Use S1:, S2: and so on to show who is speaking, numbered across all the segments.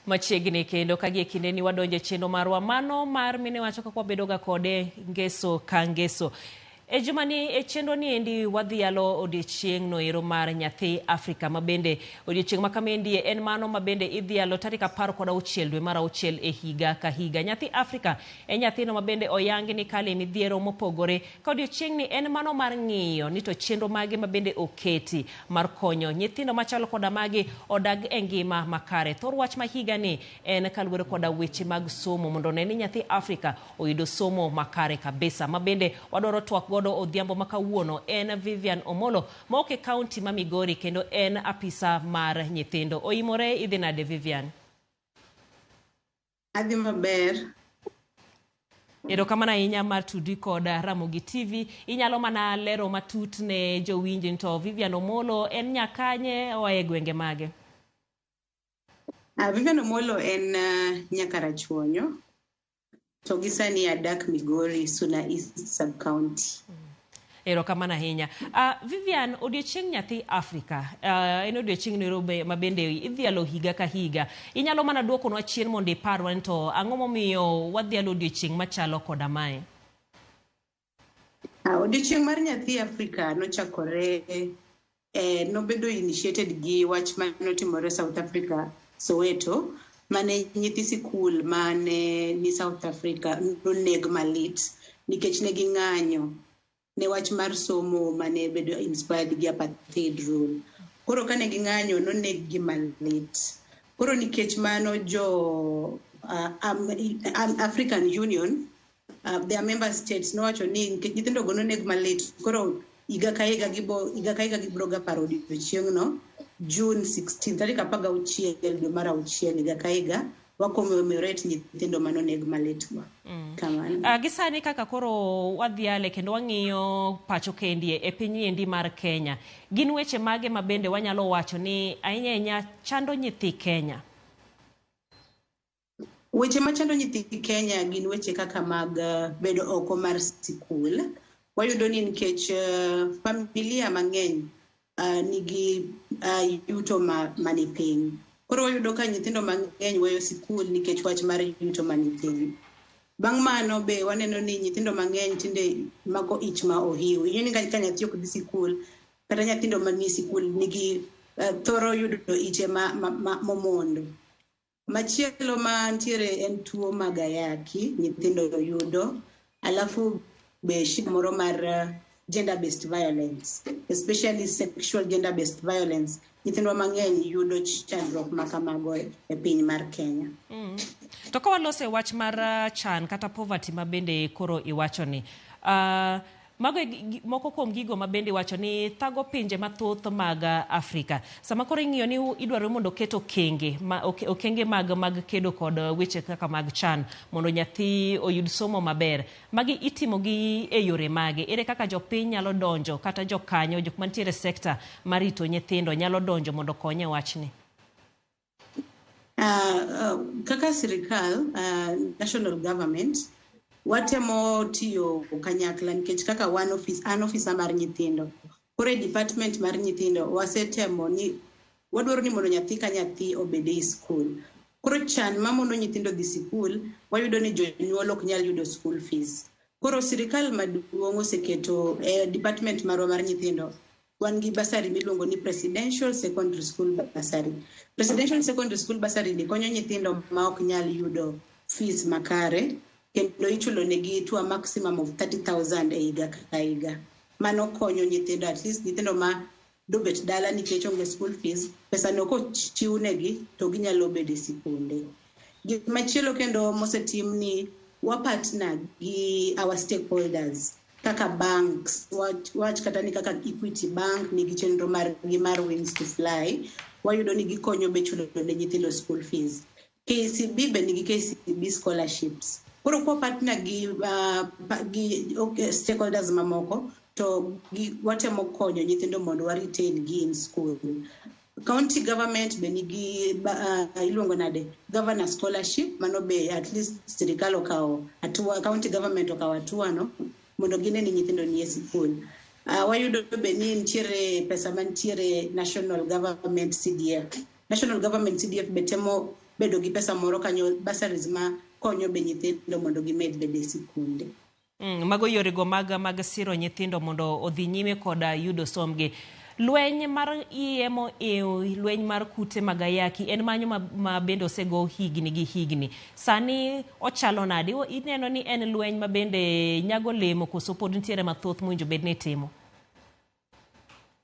S1: Machiegni kendo ka gie kindeni wadonjo e chenro marwa mano mar mine wacho kaka wabedoga kode ngeso ka ngeso. E jumani e chenro ni endi wadhialo odiechieng' noero mar nyathi Afrika ma bende odiechieng' ma kamaendi en mano ma bende idhialo tarik 16 dwe mar auchiel e higa ka higa. Nyathi Afrika en nyathino ma bende oyangi ni kale midhiero mopogore ka odiechieng'ni en mano mar ng'iyo ni to chenro mage ma bende oketi mar konyo nyithindo machalo koda magi odag e ngima makare. Thor wach ma higani en kaluwore koda weche mag somo mondo one ni nyathi Afrika oyudo somo makare kabisa. Ma bende wadwaro twak godo odhiambo ma kawuono en Vivian Omolo mawuok e kaunti ma Migori kendo en apisa mar nyithindo. Oimore idhi nade Vivian?
S2: Adhi maber.
S1: Erokamano ahinya mar tudri kod Ramogi TV. Inyalo mana lero matut ne jowinj ni to Vivian Omolo en nyakanye oa e gwenge mage?
S2: Vivian Omolo en nyakarachuonyo to gi sani adak Migori, Suna East Sub-County.
S1: Erokamano ahinya. Vivian, odiechieng nyathi Afrika en odiechieng noero ma bende idhialo higa ka higa. Inyalo mana duokonwa chien mondo iparwa ni to ang'o momiyo wadhialo odiechieng' machalo koda mae?
S2: Odiechieng' mar nyathi Afrika nochakore nobedo initiated gi wach manotimore South Africa, Soweto, mane nyithi sikul mane ni South Africa noneg malit nikech ne ging'anyo ne wach mar somo mane bedo inspired gi apartheid rule. Koro kane ging'anyo noneg gi malit. Koro nikech mano jo African Union, their member states nowacho ni nikech nyithindo go noneg malit, koro higa ka higa gibo higa ka higa gibiro ga paro odiechieng'no June 16 tarik 16 dwe mar auchiel higa ka higa wa commemorate nyithindo manoneg malit go. Kamano.
S1: Gi sani kaka koro wadhiale kendo wang'iyo pacho kendi e piny endi mar Kenya, gin weche mage ma bende wanyalo wacho ni ahinya ahinya chando nyithi Kenya?
S2: Weche machando nyithi Kenya gin weche kaka mag bedo oko mar sikul. Wayudo ni nikech familia mang'eny nigi yuto mani piny. Koro wayudo ka nyithindo mang'eny weyo sikul nikech wach mar yuto mani piny. Bang' mano be waneno ni nyithindo mang'eny tinde mako ich ma ohiu. Ing'eyo ni ka nyathi ok dhi sikul, kata nyithindo manie sikul nigi thoro yudo iche momondo. Machielo mantiere en tuo mag ayaki, nyithindo yudo. Alafu be shida moro mar gender based violence, especially sexual gender based violence. Nyithindwa mang'eny yudo chandruok ma kamago e piny mar Kenya.
S1: To ka walose wach mar chan kata poverty ma bende koro iwacho ni, mago e moko kuom gigo ma bende iwacho ni thago pinje mathoth mag Afrika. Sama koro ing'iyo ni idwaro mondo oket okenge, okenge mag kedo kod weche kaka mag chan mondo nyathi oyud somo maber. Magi itimo gi e yore mage? Ere kaka jopiny nyalo donjo kata jokanyo, jok mantiere e sekta mar rito nyithindo nyalo donjo mondo okony e wachni?
S2: Kaka sirikal, national government, watemo tiyo kanyakla nikech kaka wan office, an ofisa mar nyithindo. Koro e department mar nyithindo wasetemo ni wadwaro ni mondo nyathi ka nyathi obed e skul. Koro chan mamono nyithindo dhi sikul, wayudo ni jonyuol ok nyal yudo school fees. Koro sirikal maduong' oseketo e department marwa mar nyithindo, wan gi bursary miluongo ni Presidential Secondary School Bursary. Presidential Secondary School Bursary ni konyo nyithindo ma ok nyal yudo fees makare kendo ichulo negi to a maximum of 30,000 e higa ka higa. Mano konyo nyithindo, at least nyithindo ma dobet dala nikech onge school fees, pesa no kochiwnegi to ginyalo bedo e sikunde. Gimachielo kendo mosetim ni wa partner gi our stakeholders kaka banks, wach kata ni kaka Equity Bank nigi chenro margi mar Wings to Fly, wayudo ni gikonyo be chulo ne nyithindo school fees. KCB be nigi KCB scholarships. Koro kwa partner gi okay, stakeholders mamoko to watemo konyo nyithindo mondo wa retain gi in school. County government be nigi iluongo nade governor scholarship, mano be at least sirikal okawo hatua, county government okawo hatua no mondo gine ni nyithindo nie sikul. Wayudo be ni nitiere pesa mantiere national government CDF. National government CDF be temo bedo gi pesa moro kanyo, bursaries ma konyo be nyithindo mondo gimed bedo e sikunde.
S1: Mago yorego mag siro nyithindo mondo odhi nyime koda yudo sombgi. Lweny mar IMO e lweny mar kute mag ayaki en manyo ma bende osego higni gi higni. Sani ochalo nade? Ineno ni en lweny ma bende nyago lemo koso pod nitiere mathoth mowinjo bed ni itimo?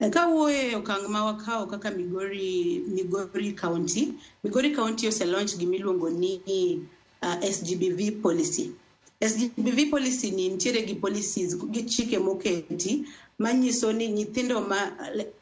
S2: Kawuoyo e okang' ma wakawo kaka Migori County, Migori County ose launch gimiluongo ni SGBV policy. SGBV policy ni nitiere gi policies gi chike moketi manyiso ni nyithindo ma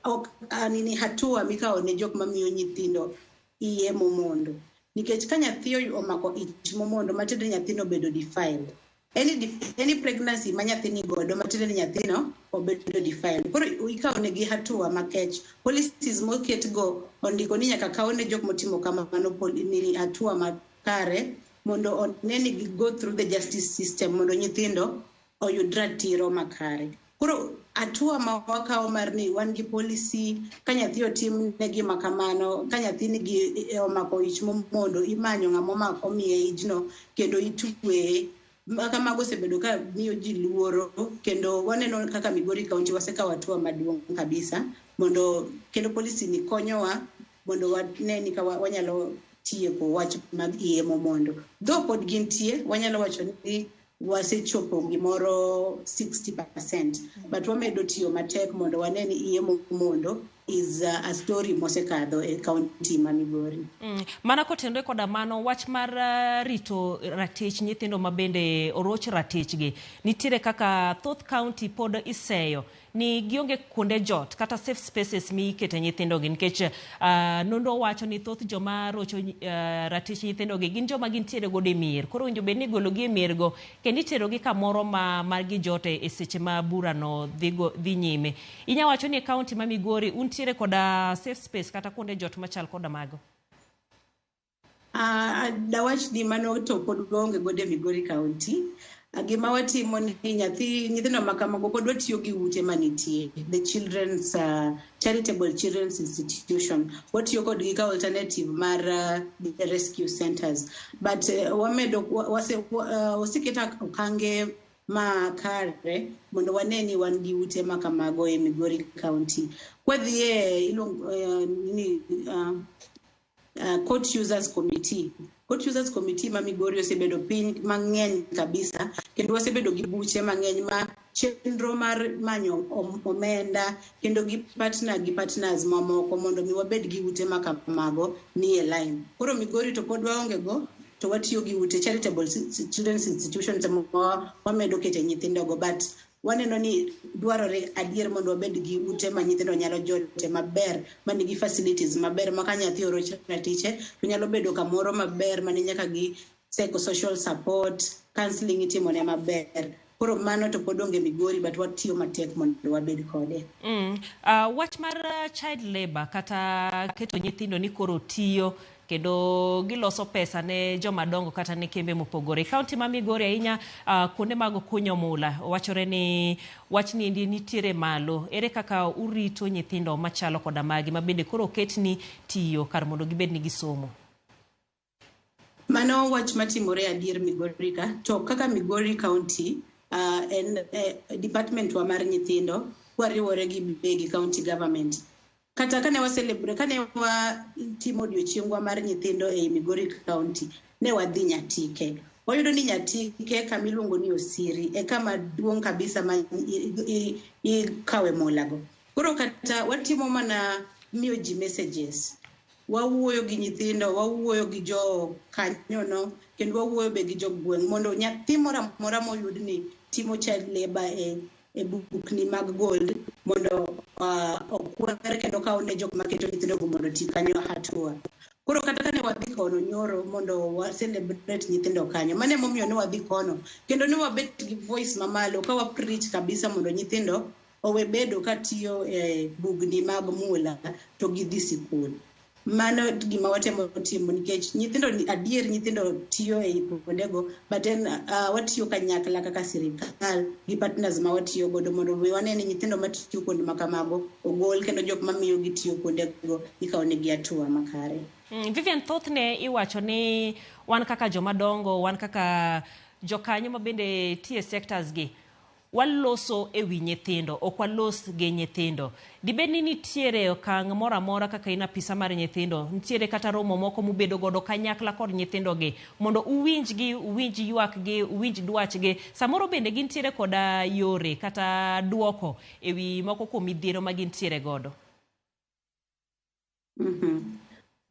S2: ok nini hatua mikawo ne jok mamiyo nyithindo iye momondo. Nikech ka nyathi omako ich momondo, matiende ni nyathino obedo defiled. Any pregnancy ma nyathi ni godo, matiende ni nyathino obedo defiled. Koro ikawo negi hatua makech. Policies moket go ondiko ni nyaka kaw ne jok motimo kamano nini hatua makare mondo one ni gi go through the justice system mondo nyithindo oyud ratiro makare. Koro hatua ma wakawo mar ni wan gi policy ka nyathi otim ne gima kamano, ka nyathi nigi omako ich momondo, imanyo ng'ama omako omiye ijno kendo itweye. Kamago osebedo ka miyo ji luoro, kendo waneno kaka Migori County wasekawo hatua maduong' kabisa mondo kendo policy ni konyowa mondo wane ni ka wanyalo tieko wach mag iye momondo. Though pod gintie, wanyalo wacho ni wasechopo gimoro 60%, but wamedo tiyo matek mondo wane ni iye momondo is a story mosekadho e county ma Migori.
S1: Mana kotenore koda mano, wach mar rito ratich nyithindo ma bende oroch ratichgi, nitiere kaka thoth county pod iseyo ni gionge kuonde jot kata safe spaces mikete nyithindogi, nikech nonro wacho ni thoth joma rocho ratich nyithindogi gin joma gintiere godo e mier. Koro owinjo bed ni igologi e mier go kendo iterogi kamoro ma gijote e seche ma burano dhi nyime. Inya wacho ni e county ma Migori untiere koda safe space kata kuonde jot machal koda mago?
S2: Dawach ni mano to pod waonge godo e Migori County. Gima watimo ni nyithindo ma kamago pod watiyo gi ute manitie, the children's charitable children's institution. Watiyo kodgi ka alternative mar the rescue centers, but wamedo waseketo okange makare mondo wane ni wan gi ute ma kamago e Migori County. Kwadhi e ni Court Users Committee. Court Users Committee ma Migori osebedo piny mang'eny kabisa, kendo wasebedo gi buche mang'eny ma chenro mar manyo omenda kendo gi partner gi partners mamoko mondo mi wabed gi ute ma kamago ni e line. Koro Migori to pod waonge go, to watiyo gi ute charitable children's institutions ma wamedo kete nyithindogo, but waneno ni dwarore adier mondo wabed gi ute ma nyithindo nyalo jote maber, manigi facilities maber, ma ka nyathi oroch ratiche to nyalo bedo kamoro maber mani nyaka gi psychosocial support, counseling itimone maber. Koro mano to pod onge Migori, but watiyo matek mondo wabed kode.
S1: Wach mar child labor kata keto nyithindo ni koro tiyo kendo giloso pesa ne joma dongo kata ne kembe mopogore. County ma Migori ahinya kuonde mag kunyo mula wachore ni wachni endi nitiere malo. Ere kaka urito nyithindo machalo koda magi ma bende koro oketni tiyo kar mondo gibed ni gisomo?
S2: Mano wach matimore adier Migori ka, to kaka Migori County en department wa mar nyithindo wariwore gi be gi county government. Kata kane wa celebrate, kane watimo odiochiengwa mar nyithindo ei Migori County, ne wadhi Nyatike. Wayudo ni Nyatike kama iluongo ni Osiri e kama duong' kabisa ma ikawe mulago. Koro kata watimo mana miyo ji messages. Wawuoyo gi nyithindo, wawuoyo gi jo kanyono, kendo wawuoyo be gi jogweng' mondo nyathi moro amora moyud ni timo child labor e bukni mag gold mondo okwer kendo kaw ne jok maketo nyithindogo mondo oti kanyo hatua. Koro kata kane wadhi kono nyoro mondo wa celebrate nyithindo kanyo, mano emomiyo ne wadhi kono kendo ne wabet gi voice mamalo ka wa preach kabisa mondo nyithindo owe bedo katiyo e bugni mag mula to gidhi sikul. Mano gima watemo timo nikech nyithindo adier nyithindo tiyo e kuondego, but then watiyo kanyakla kaka sirikal gi partners ma watiyo godo mondo mi wane ni nyithindo matiyo kuonde ma kamago ogol kendo jok mamiyo gitiyo kuondego ikawo negi hatua makare.
S1: Vivian, thothne iwacho ni wan kaka joma dongo, wan kaka jokanyo ma bende tiye sectors gi, waloso e wi nyithindo, ok walos gi nyithindo. Dibed ni nitiere okang' moro amora kaka in apisa mar nyithindo, nitiere kata romo moko mubedo godo kanyakla kod nyithindo gi mondo uwinjgi, uwinj ywakgi, uwinj dwachgi. Samoro bende gintiere koda yore kata duoko e wi moko kuom midhiero ma gintiere godo.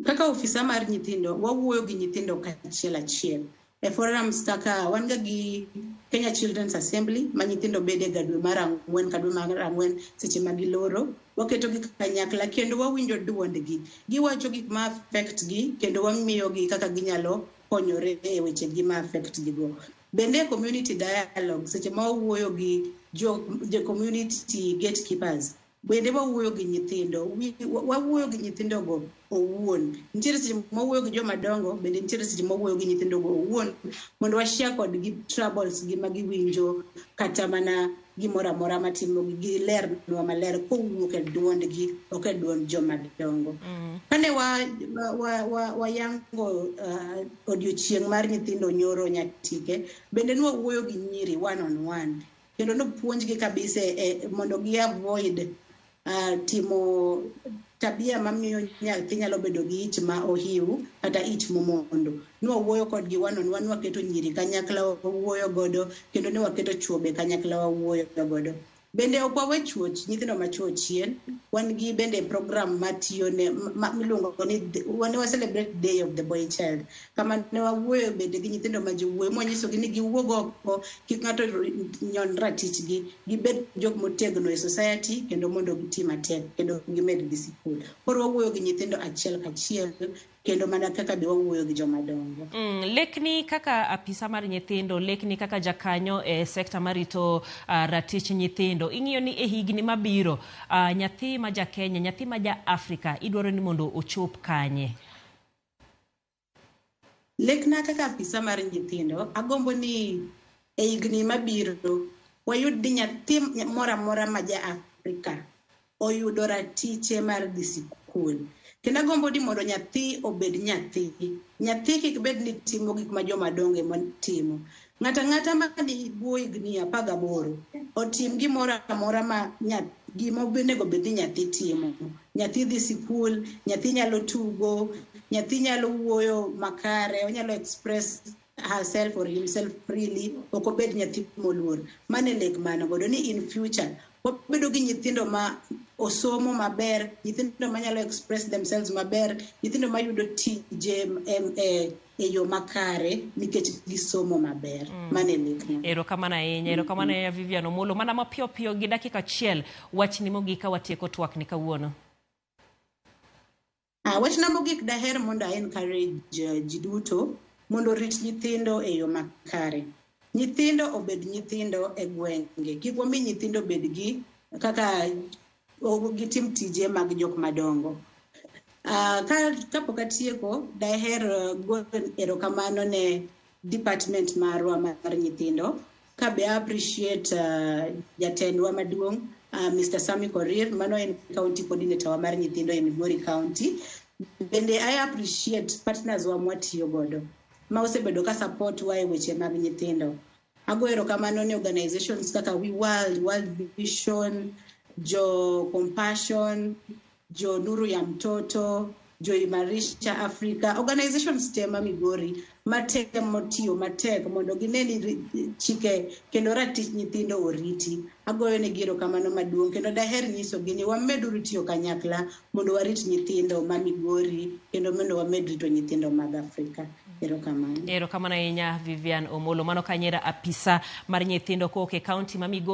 S2: Kaka ofisa mar nyithindo, wawuoyo gi nyithindo kachiel achiel. E forums kaka wan ga gi Kenya Children's Assembly ma nyithindo bede ga dwe mar ang'wen ka dwe mar ang'wen seche ma giloro. Waketo gi kanyakla kendo wawinjo duondgi. Giwacho gik ma affect gi kendo wamiyogi kaka ginyalo konyore e weche gi ma affect gi go. Bende community dialogue seche ma wawuoyo gi jo community gatekeepers, bende wawuoyo gi nyithindo, wawuoyo gi nyithindogo owuon. Nitiere seche ma wawuoyo gi joma dongo, bende nitiere seche ma wawuoyo gi nyithindogo owuon mondo washare kodgi troubles gi ma giwinjo kata mana gimoro amora matimogi, gilernwa maler kowuok e duondgi, ok e duond joma dongo. Kane wayango odiochieng' mar nyithindo nyoro Nyatike, bende ne wawuoyo gi nyiri one on one kendo nopuonjgi kabisa mondo gi avoid timo tabia mamiyo nyathi nyalo bedo gi ich ma ohiu kata ich momondo. Ne wawuoyo kodgi one on one, waketo nyiri kanyakla wawuoyo godo kendo ne waketo chuo be kanyakla wawuoyo godo. Bende ok wawe chuo, nyithindo machuo chien. Wan gi bende program matiyo ne miluongo ni wane wa celebrate Day of the Boy Child. Kama ne wawuoyo bende gi nyithindo ma jowuoyi mwanyisogi ni giwuog oko, kik ng'ato nyon ratichgi, gibed jok motegno e society kendo mondo giti matek kendo gimed gi sikul. Koro wawuoyo gi nyithindo achiel kachiel kendo mana kaka be wawuoyo gi joma dongo.
S1: Lekni kaka apisa mar nyithindo, lekni kaka jakanyo e sekta marito ratich nyithindo, ing'iyo ni e higni mabiro nyathi ma ja Kenya, nyathi ma ja Afrika idwaro ni mondo ochop kanye?
S2: Lekna kaka apisa mar nyithindo, agombo ni e higni mabiro wayud ni nyathi moro amora ma ja Afrika oyudo ratiche mar dhi sikul. Kendo agombo ni mondo nyathi obed nyathi. Nyathi kik bed ni timo gik ma joma dongo ema timo. Ng'ato ang'ata ma ni bwo higni 18 otim gimoro amora ma gima onego bed ni nyathi timo. Nyathi dhi sikul, nyathi nyalo tugo, nyathi nyalo wuoyo makare, onyalo express herself or himself freely, ok obed nyathi moluor. Mano e lek mano godo ni in future wabedo gi nyithindo ma osomo maber, nyithindo manyalo express themselves maber, nyithindo mayudo tije e yo makare nikech gisomo maber. Mano e lekna.
S1: Erokamano ahinya, erokamano ahinya Vivian Omolo. Mana mapiyo piyo gi dakika achiel, wachni mogik ka watieko twak ni kawuono.
S2: Wachna mogik daher mondo a encourage ji duto mondo orit nyithindo e yo makare. Nyithindo obed nyithindo e gwenge. Kik wami nyithindo bed gi kaka gitim tije mag jok madongo. Kapok atieko, daher goyo erokamano ne department marwa mar nyithindo. Ka be appreciate jatendwa maduong', Mr. Sammy Korir, mano en county coordinator wa mar nyithindo e Migori County. Bende I appreciate partners wa mwatiyo godo ma osebedo ka support wa e weche mag nyithindo. Agoyo erokamano ne organizations kaka We World, World Vision, jo Compassion, jo Nuru ya Mtoto, jo Imarisha Africa, organizations te ma Migori matemo tiyo matek mondo gine ni chike kendo ratich nyithindo oriti. Agoyo negi erokamano maduong' kendo daher nyisogi ni wameduru tiyo kanyakla mondo warit nyithindo ma Migori kendo mondo wamed rito nyithindo mag Afrika. Erokamano.
S1: Erokamano ahinya Vivian Omolo. Mano kanyera apisa mar nyithindo kowuok e kaunti ma Migori.